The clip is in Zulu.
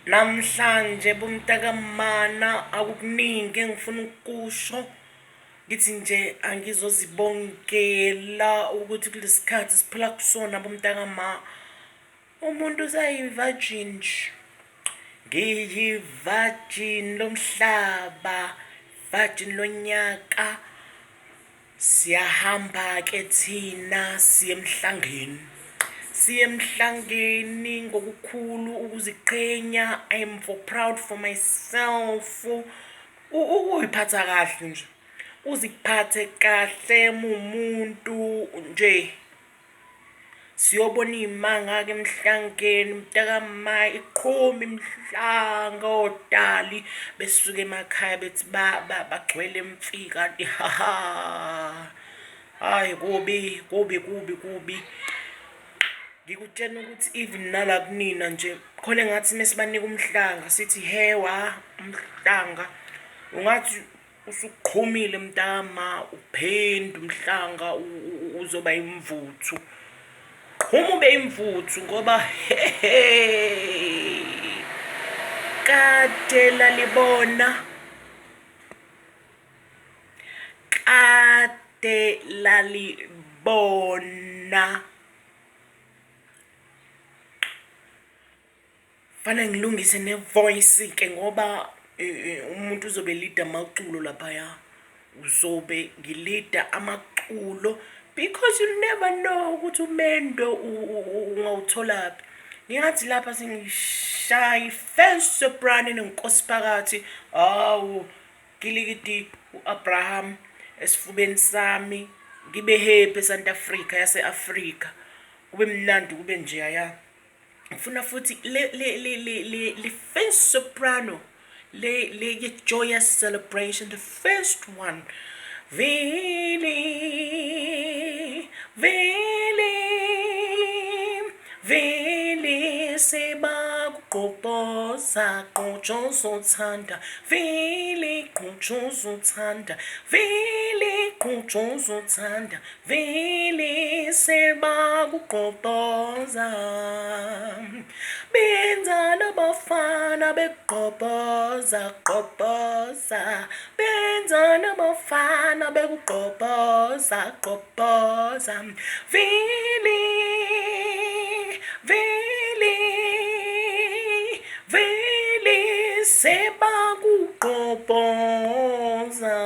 Namhlanje bomntakamana akukuningi engifuna ukukusho, ngithi nje angizozibongela ukuthi kulesi sikhathi siphila kusona bomntakama, umuntu usayi-virgin nje. Ngiyi-virgin lomhlaba, virgin lonyaka. Siyahamba-ke thina siye emhlangeni, siye emhlangeni ngokukhulu ukuziqhenya. I am for proud for myself. Ukuy'phatha kahle nje, uziphathe kahle muwumuntu nje. Siyobona iy'manga-ke emhlangeni mntakama, iqhume imihlanga odali besuke emakhaya bethi bagcwele mfi kanti haha. Hhayi kubi, kubi, kubi, kubi. Ngikutshena ukuthi even nala kunina nje khona engathi mesibanika umhlanga sithi hewa umhlanga ungathi Usuqhumile mntama uphinde umhlanga uzoba imvuthu. Qhuma ube imvuthu ngoba hehe. Kade lalibona. Kade lalibona. Fanele ngilungise ne-voice ke ngoba umuntu uzobe elida amaculo laphaya. Uzobe ngilida amaculo because you never know ukuthi umendo ungawutholaphi. Ngingathi lapha sengishaya i-first soprano enenkosi phakathi, hawu kilikiti u-Abraham esifubeni sami, ngibe happy eSouth Africa yase-Afrika. Kube mnandi kube njeyaya. Ngifuna futhi le le le le le le first soprano le le ye joyous celebration, the first one. Vele vele vele sebakugqobhoza gqotshozothanda vele gqotshozothanda vele gqotshozothanda Vele sebakugqobhoza benza nabafana bekugqobhoza gqobhoza benza nabafana bekugqobhoza gqobhoza vele vele vele sebakugqobhoza.